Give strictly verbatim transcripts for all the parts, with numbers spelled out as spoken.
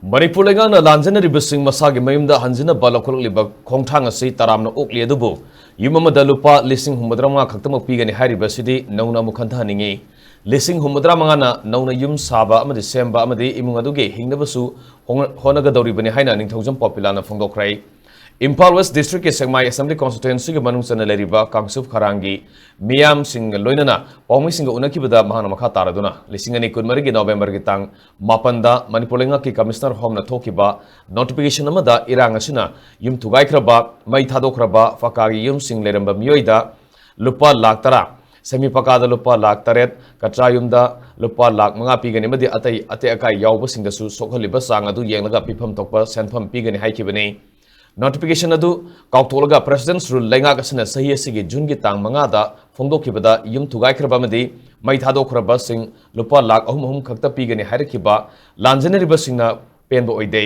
ꯃꯅꯤꯄꯨꯔ ꯂꯩꯉꯥꯛꯅ ꯂꯥꯟꯖꯦꯟꯅꯔꯤꯕꯁꯤꯡ ꯃꯁꯥꯒꯤ ꯃꯌꯨꯝꯗ ꯍꯟꯖꯤꯟꯅꯕ ꯂꯧꯈꯠꯂꯛꯂꯤꯕ ꯈꯣꯡꯊꯥꯡ ꯑꯁꯤ ꯇꯔꯥꯝꯅ ꯑꯣꯛꯂꯤ, ꯑꯗꯨꯕꯨ ꯌꯨꯝ ꯑꯃꯗ ꯂꯨꯄꯥ ꯂꯤꯁꯤꯡ ꯍꯨꯝꯐꯨꯇꯔꯥ ꯃꯉꯥ ꯈꯛꯇꯃꯛ ꯄꯤꯒꯅꯤ ꯍꯥꯏꯔꯤꯕ ꯑꯁꯤꯗꯤ ꯅꯧꯅ ꯑꯃꯨꯛ ꯈꯟꯊꯍꯟꯅꯤꯡꯏ꯫ ꯂꯤꯁꯤꯡ ꯍꯨꯝꯐꯨꯇꯔꯥ ꯃꯉꯥꯅ ꯅꯧꯅ ꯌꯨꯝ ꯁꯥꯕ ꯑꯃꯗꯤ ꯁꯦꯝꯕ ꯑꯃꯗꯤ ꯏꯃꯨꯡ ꯑꯗꯨꯒꯤ ꯍꯤꯡꯅꯕꯁꯨ ꯍꯣꯡ-, ꯍꯣꯠꯅꯒꯗꯧꯔꯤꯕꯅꯤ ꯍꯥꯏꯅ ꯅꯤꯡꯊꯧꯖꯝ ꯄꯣꯄꯤꯂꯥꯅ ꯐꯣꯡꯗꯣꯛꯈ꯭ꯔꯦ꯫ ꯏꯝꯐꯥꯜ ꯋꯦꯁ ꯗꯤꯁꯇ꯭ꯔꯤꯛꯀꯤ ꯁꯦꯛꯃꯥꯏ ꯑꯦꯁꯦꯝꯕ꯭ꯂꯤ ꯀꯣꯟꯁꯇꯤꯇ꯭ꯋꯦꯟꯁꯤꯒꯤ ꯃꯅꯨꯡ ꯆꯟꯅ ꯂꯩꯔꯤꯕ ꯀꯥꯡꯆꯨꯞ ꯈꯔꯥꯡꯒꯤ ꯃꯤꯌꯥꯝꯁꯤꯡꯒ ꯂꯣꯏꯅꯅ ꯄꯥꯎꯃꯤꯁꯤꯡꯒ ꯎꯅꯈꯤꯕꯗ ꯃꯍꯥꯛꯅ ꯃꯈꯥ ꯇꯥꯔꯗꯨꯅ, ꯂꯤꯁꯤꯡ ꯑꯅꯤ ꯀꯨꯟꯃꯔꯤꯒꯤ ꯅꯣꯕꯦꯝꯕꯔꯒꯤ ꯇꯥꯡ ꯃꯥꯄꯟꯗ ꯃꯅꯤꯄꯨꯔ ꯂꯩꯉꯥꯛꯀꯤ ꯀꯃꯤꯁꯅꯔ ꯍꯣꯝꯅ ꯊꯣꯛꯈꯤꯕ ꯅꯣꯇꯤꯐꯤꯀꯦꯁꯟ ꯑꯃꯗ ꯏꯔꯥꯡ ꯑꯁꯤꯅ ꯌꯨꯝ ꯊꯨꯒꯥꯏꯈ꯭ꯔꯕ, ꯃꯩ ꯊꯥꯗꯣꯛꯈ꯭ꯔꯕ ꯄꯀꯥꯒꯤ ꯌꯨꯝꯁꯤꯡ ꯂꯩꯔꯝꯕ ꯃꯤꯑꯣꯏꯗ ꯂꯨꯄꯥ ꯂꯥꯈ ꯇꯔꯥ, ꯁꯦꯃꯤ ꯄꯀꯥꯗ ꯂꯨꯄꯥ ꯂꯥꯈ ꯇꯔꯦꯠ, ꯀꯆꯥ ꯌꯨꯝꯗ ꯂꯨꯄꯥ ꯂꯥꯈ ꯃꯉꯥ ꯄꯤꯒꯅꯤ ꯑꯃꯗꯤ ꯑꯇꯩ ꯑꯇꯦꯛ ꯑꯀꯥꯏ ꯌꯥꯎꯕꯁꯤꯡꯗꯁꯨ ꯁꯣꯛꯍꯜꯂꯤꯕ ꯆꯥꯡ ꯑꯗꯨ ꯌꯦꯡꯂꯒ ꯄꯤꯐꯝ ꯊꯣꯛꯄ ꯁꯦꯟꯐꯝ ꯄꯤꯒꯅꯤ ꯍꯥꯏꯈꯤꯕꯅꯤ꯫ ꯅꯣꯇꯤꯐꯤꯀꯦꯁꯟ ꯑꯗꯨ ꯀꯥꯎꯊꯣꯛꯂꯒ ꯄ꯭ꯔꯦꯁꯤꯗꯦꯟꯠꯁ ꯔꯨꯜ ꯂꯩꯉꯥꯛ ꯑꯁꯤꯅ ꯆꯍꯤ ꯑꯁꯤꯒꯤ ꯖꯨꯟꯒꯤ ꯇꯥꯡ ꯃꯉꯥꯗ ꯐꯣꯡꯗꯣꯛꯈꯤꯕꯗ ꯌꯨꯝ ꯊꯨꯒꯥꯏꯈ꯭ꯔꯕ ꯑꯃꯗꯤ ꯃꯩ ꯊꯥꯗꯣꯛꯈ꯭ꯔꯕꯁꯤꯡ ꯂꯨꯄꯥ ꯂꯥꯈ ꯑꯍꯨꯝ ꯑꯍꯨꯝ ꯈꯛꯇ ꯄꯤꯒꯅꯤ ꯍꯥꯏꯔꯛꯈꯤꯕ ꯂꯥꯟꯖꯦꯟꯅꯔꯤꯕꯁꯤꯡꯅ ꯄꯦꯟꯕ ꯑꯣꯏꯗꯦ꯫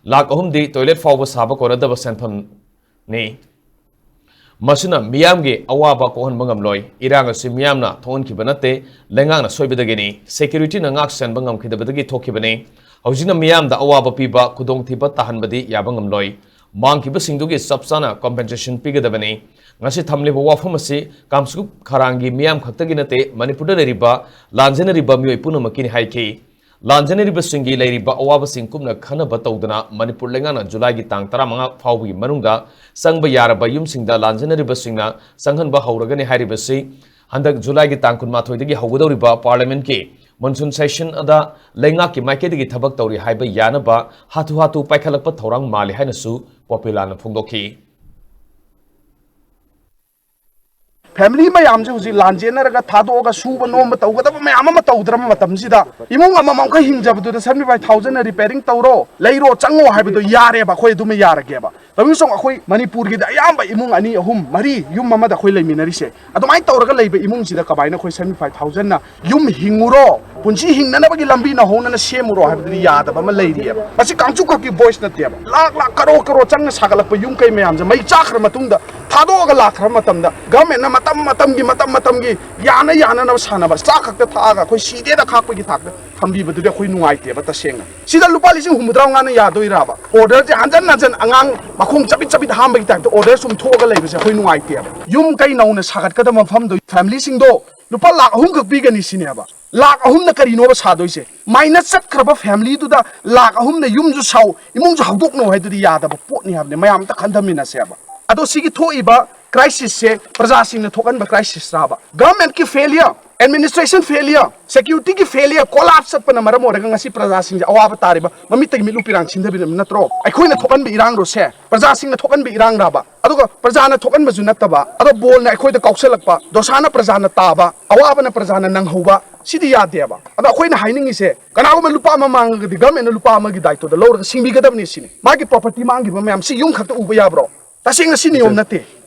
ꯂꯥꯈ ꯑꯍꯨꯝꯗꯤ ꯇꯣꯏꯂꯦꯠ ꯐꯥꯎꯕ ꯁꯥꯕ ꯀꯣꯟꯅꯗꯕ ꯁꯦꯟꯐꯝꯅꯤ꯫ ꯃꯁꯤꯅ ꯃꯤꯌꯥꯝꯒꯤ ꯑꯋꯥꯕ ꯀꯣꯛꯍꯟꯕ ꯉꯝꯂꯣꯏ꯫ ꯏꯔꯥꯡ ꯑꯁꯤ ꯃꯤꯌꯥꯝꯅ ꯊꯣꯛꯍꯟꯈꯤꯕ ꯅꯠꯇꯦ, ꯂꯩꯉꯥꯛꯅ ꯁꯣꯏꯕꯗꯒꯤꯅꯤ꯫ ꯁꯦꯀ꯭ꯌꯨꯔꯤꯇꯤꯅ ꯉꯥꯛ ꯁꯦꯟꯕ ꯉꯝꯈꯤꯗꯕꯗꯒꯤ ꯊꯣꯛꯈꯤꯕꯅꯤ꯫ ꯍꯧꯖꯤꯛꯅ ꯃꯤꯌꯥꯝꯗ ꯑꯋꯥꯕ ꯄꯤꯕ, ꯈꯨꯗꯣꯡꯊꯤꯕ ꯇꯥꯍꯟꯕꯗꯤ ꯌꯥꯕ ꯉꯝꯂꯣꯏ꯫ ꯃꯥꯡꯈꯤꯕꯁꯤꯡꯗꯨꯒꯤ ꯆꯞ ꯆꯥꯅ ꯀꯣꯝꯄꯦꯟꯁꯦꯁꯟ ꯄꯤꯒꯗꯕꯅꯤ꯫ ꯉꯁꯤ ꯊꯝꯂꯤꯕ ꯋꯥꯐꯝ ꯑꯁꯤ ꯀꯥꯡꯆꯨꯞ ꯈꯔꯥꯡꯒꯤ ꯃꯤꯌꯥꯝ ꯈꯛꯇꯒꯤ ꯅꯠꯇꯦ, ꯃꯅꯤꯄꯨꯔꯗ ꯂꯩꯔꯤꯕ ꯂꯥꯟꯖꯦꯟꯅꯔꯤꯕ ꯃꯤꯑꯣꯏ ꯄꯨꯝꯅꯃꯛꯀꯤꯅꯤ ꯍꯥꯏꯈꯤ꯫ ꯂꯥꯟꯖꯦꯟꯅꯔꯤꯕꯁꯤꯡꯒꯤ ꯂꯩꯔꯤꯕ ꯑꯋꯥꯕꯁꯤꯡ ꯀꯨꯞꯅ ꯈꯟꯅꯕ ꯇꯧꯗꯨꯅ ꯃꯅꯤꯄꯨꯔ ꯂꯩꯉꯥꯛꯅ ꯖꯨꯂꯥꯏꯒꯤ ꯇꯥꯡ ꯇꯔꯥꯃꯉꯥ ꯐꯥꯎꯕꯒꯤ ꯃꯅꯨꯡꯗ ꯆꯪꯕ ꯌꯥꯔꯕ ꯌꯨꯝꯁꯤꯡꯗ ꯂꯥꯟꯖꯦꯟꯅꯔꯤꯕꯁꯤꯡꯅ ꯆꯪꯍꯟꯕ ꯍꯧꯔꯒꯅꯤ ꯍꯥꯏꯔꯤꯕꯁꯤ ꯍꯟꯗꯛ ꯖꯨꯂꯥꯏꯒꯤ ꯇꯥꯡ ꯀꯨꯟꯃꯥꯊꯣꯏꯗꯒꯤ ꯍꯧꯒꯗꯧꯔꯤꯕ ꯄꯥꯔꯂꯤꯌꯥꯃꯦꯟꯠꯀꯤ ꯃꯣꯟꯁꯨꯟ ꯁꯦꯁꯟ ꯑꯗ ꯂꯩꯉꯥꯛꯀꯤ ꯃꯥꯏꯀꯩꯗꯒꯤ ꯊꯕꯛ ꯇꯧꯔꯤ ꯍꯥꯏꯕ ꯌꯥꯅꯕ ꯍꯥꯊꯨ ꯍꯥꯊꯨ ꯄꯥꯏꯈꯠꯂꯛꯄ ꯊꯧꯔꯥꯡ ꯃꯥꯜꯂꯤ ꯍꯥꯏꯅꯁꯨ ꯄꯣꯄꯤꯂꯥꯅ ꯐꯣꯡꯗꯣꯛꯈꯤ꯫ ꯐꯦꯃꯤꯂꯤ ꯃꯌꯥꯝꯁꯦ ꯍꯧꯖꯤꯛ ꯂꯥꯟꯖꯦꯟꯅꯔꯒ ꯊꯥꯗꯣꯛꯑꯒ ꯁꯨꯕ ꯅꯣꯝꯕ ꯇꯧꯒꯗꯕ ꯃꯌꯥꯝ ꯑꯃ ꯇꯧꯗ꯭ꯔꯕ ꯃꯇꯝꯁꯤꯗ, ꯏꯃꯨꯡ ꯑꯃꯃꯝꯈꯛ ꯍꯤꯡꯖꯕꯗꯨꯗ seventy five thousand repairing ꯇꯧꯔꯣ, ꯂꯩꯔꯣ, ꯆꯪꯉꯣ ꯍꯥꯏꯕꯗꯣ ꯌꯥꯔꯦꯕ, ꯑꯩꯈꯣꯏ ꯑꯗꯨꯃ ꯌꯥꯔꯒꯦꯕ꯫ ꯇꯧꯕꯤꯁꯨ ꯑꯩꯈꯣꯏ ꯃꯅꯤꯄꯨꯔꯒꯤꯗꯤ ꯑꯌꯥꯝꯕ ꯏꯃꯨꯡ ꯑꯅꯤ, ꯑꯍꯨꯝ, ꯃꯔꯤ ꯌꯨꯝ ꯑꯃꯗ ꯑꯩꯈꯣꯏ ꯂꯩꯃꯤꯟꯅꯔꯤꯁꯦ꯫ ꯑꯗꯨꯃꯥꯏꯅ ꯇꯧꯔꯒ ꯂꯩꯕ ꯏꯃꯨꯡꯁꯤꯗ ꯀꯃꯥꯏꯅ ꯑꯩꯈꯣꯏ seventy five thousand ꯅ ꯌꯨꯝ ꯍꯤꯡꯉꯨꯔꯣ, ꯄꯨꯟꯁꯤ ꯍꯤꯡꯅꯅꯕꯒꯤ ꯂꯝꯕꯤ ꯅꯧꯍꯧꯅꯅ ꯁꯦꯝꯃꯨꯔꯣ ꯍꯥꯏꯕꯗꯨꯗꯤ ꯌꯥꯗꯕ ꯑꯃ ꯂꯩꯔꯤꯑꯕ꯫ ꯃꯁꯤ ꯀꯥꯡꯆꯨ ꯈꯛꯀꯤ ꯚꯣꯏꯁ ꯅꯠꯇꯦꯕ꯫ ꯂꯥꯛ ꯂꯥꯛ ꯀꯔꯣ ꯀꯔꯣ ꯆꯪꯅ ꯁꯥꯒꯠꯂꯛꯄ ꯌꯨꯝ ꯀꯩ ꯃꯌꯥꯝꯁꯦ ꯃꯩ ꯆꯥꯈ꯭ꯔ ꯃꯇꯨꯡꯗ, ꯊꯥꯗꯣꯛꯑꯒ ꯂꯥꯛꯈ꯭ꯔꯕ ꯃꯇꯝꯗ, ꯒꯚꯔꯟꯃꯦꯟꯠꯅ ꯃꯇꯝ ꯃꯇꯝꯒꯤ, ꯃꯇꯝ ꯃꯇꯝꯒꯤ ꯌꯥꯅ ꯌꯥꯅꯅꯕ ꯁꯥꯟꯅꯕ, ꯆꯥꯛ ꯈꯛꯇ ꯊꯥꯛꯑꯒ ꯑꯩꯈꯣꯏ ꯁꯤꯗꯦꯗ ꯈꯥꯛꯄꯒꯤ ꯊꯥꯛꯇ ꯊꯝꯕꯤꯕꯗꯨꯗꯤ ꯑꯩꯈꯣꯏ ꯅꯨꯡꯉꯥꯏꯇꯦꯕ ꯇꯁꯦꯡꯅ꯫ ꯁꯤꯗ ꯂꯨꯄꯥ ꯂꯤꯁꯤꯡ ꯍꯨꯝꯐꯨꯇꯔꯥ ꯃꯉꯥꯅ ꯌꯥꯗꯣꯏꯔꯕ? ꯑꯣꯔꯗꯔꯁꯦ ꯍꯟꯖꯟ ꯍꯟꯖꯟ, ꯑꯉꯥꯡ ꯃꯈꯣꯡ ꯆꯕꯤꯠ ꯆꯕꯤꯠ ꯍꯥꯝꯕꯒꯤ ꯇꯥꯏꯞꯇ ꯑꯣꯔꯗꯔ ꯁꯨꯝ ꯊꯣꯛꯑꯒ ꯂꯩꯕꯁꯦ ꯑꯩꯈꯣꯏ ꯅꯨꯡꯉꯥꯏꯇꯦꯕ꯫ ꯌꯨꯝ ꯀꯩ ꯅꯧꯅ ꯁꯥꯒꯠꯀꯗꯕ ꯃꯐꯝꯗꯣ, ꯐꯦꯃꯤꯂꯤꯁꯤꯡꯗꯣ ꯂꯨꯄꯥ ꯂꯥꯛ ꯑꯍꯨꯝ ꯈꯛ ꯄꯤꯒꯅꯤ ꯁꯤꯅꯦꯕ꯫ ꯂꯥꯛ ꯑꯍꯨꯝꯅ ꯀꯔꯤꯅꯣꯕ ꯁꯥꯗꯣꯏꯁꯦ? ꯃꯥꯏꯅꯁ ꯆꯠꯈ꯭ꯔꯕ ꯐꯦꯃꯤꯂꯤꯗꯨꯗ ꯂꯥꯛ ꯑꯍꯨꯝꯅ ꯌꯨꯝꯁꯨ ꯁꯥꯎ, ꯏꯃꯨꯡꯁꯨ ꯍꯧꯗꯣꯛꯅꯧ ꯍꯥꯏꯗꯨꯗꯤ ꯌꯥꯗꯕ ꯄꯣꯠꯅꯤ ꯍꯥꯏꯕꯅꯦ꯫ ꯃꯌꯥꯝ ꯑꯝꯇ ꯈꯟꯊꯃꯤꯟꯅꯁꯦꯕ꯫ ꯑꯗꯣ ꯁꯤꯒꯤ ꯊꯣꯛꯏꯕ ꯀ꯭ꯔꯥꯏꯁꯤꯁꯁꯦ ꯄ꯭ꯔꯖꯥꯁꯤꯡꯅ ꯊꯣꯛꯍꯟꯕ ꯀ꯭ꯔꯥꯏꯁꯤꯁꯔꯥꯕ? ꯒꯚꯔꯟꯃꯦꯟꯠꯀꯤ ꯐꯦꯂꯤꯌꯔ, ꯑꯦꯗꯃꯤꯅꯤꯁꯇ꯭ꯔꯦꯁꯟ ꯐꯦꯂꯤꯌꯔ, ꯁꯦꯀ꯭ꯌꯨꯔꯤꯇꯤꯒꯤ ꯐꯦꯂꯤꯌꯔ, ꯀꯣꯂꯥꯞꯁ ꯆꯠꯄꯅ ꯃꯔꯝ ꯑꯣꯏꯔꯒ ꯉꯁꯤ ꯄ꯭ꯔꯖꯥꯁꯤꯡꯁꯦ ꯑꯋꯥꯕ ꯇꯥꯔꯤꯕ, ꯃꯃꯤꯠꯇꯒꯤ ꯃꯤꯠꯂꯨ ꯄꯤꯔꯥꯡ ꯁꯤꯟꯊꯕꯤꯔꯕ ꯅꯠꯇ꯭ꯔꯣ? ꯑꯩꯈꯣꯏꯅ ꯊꯣꯛꯍꯟꯕ ꯏꯔꯥꯡꯔꯣ ꯁꯦ? ꯄ꯭ꯔꯖꯥꯁꯤꯡꯅ ꯊꯣꯛꯍꯟꯕ ꯏꯔꯥꯡꯔꯥꯕ? ꯑꯗꯨꯒ ꯄ꯭ꯔꯖꯥꯅ ꯊꯣꯛꯍꯟꯕꯁꯨ ꯅꯠꯇꯕ, ꯑꯗꯣ ꯕꯣꯜꯅ ꯑꯩꯈꯣꯏꯗ ꯀꯥꯎꯁꯜꯂꯛꯄ, ꯗꯣꯁꯥꯅ ꯄ꯭ꯔꯖꯥꯅ ꯇꯥꯕ, ꯑꯋꯥꯕꯅ ꯄ꯭ꯔꯖꯥꯅ ꯅꯪꯍꯧꯕ, ꯁꯤꯗꯤ ꯌꯥꯗꯦꯕ꯫ ꯑꯗꯣ ꯑꯩꯈꯣꯏꯅ ꯍꯥꯏꯅꯤꯡꯉꯤꯁꯦ, ꯀꯅꯥꯒꯨꯝꯕ ꯂꯨꯄꯥ ꯑꯃ ꯃꯥꯡꯉꯒꯗꯤ ꯒꯚꯔꯟꯃꯦꯟꯠꯅ ꯂꯨꯄꯥ ꯑꯃꯒꯤ ꯗꯥꯏꯇꯣꯗ ꯂꯧꯔꯒ ꯁꯤꯡꯕꯤꯒꯗꯕꯅꯤ ꯁꯤꯅꯤ꯫ ꯃꯥꯒꯤ ꯄ꯭ꯔꯣꯄꯔꯇꯤ ꯃꯥꯡꯈꯤꯕ ꯃꯌꯥꯝ ꯁꯤ ꯌꯨꯝ ꯈꯛꯇ ꯎꯕ ꯌꯥꯕ꯭ꯔꯣ? ꯇꯁꯦꯡꯅ ꯁꯤ ꯅꯤꯌꯣꯝ ꯅꯠꯇꯦ꯫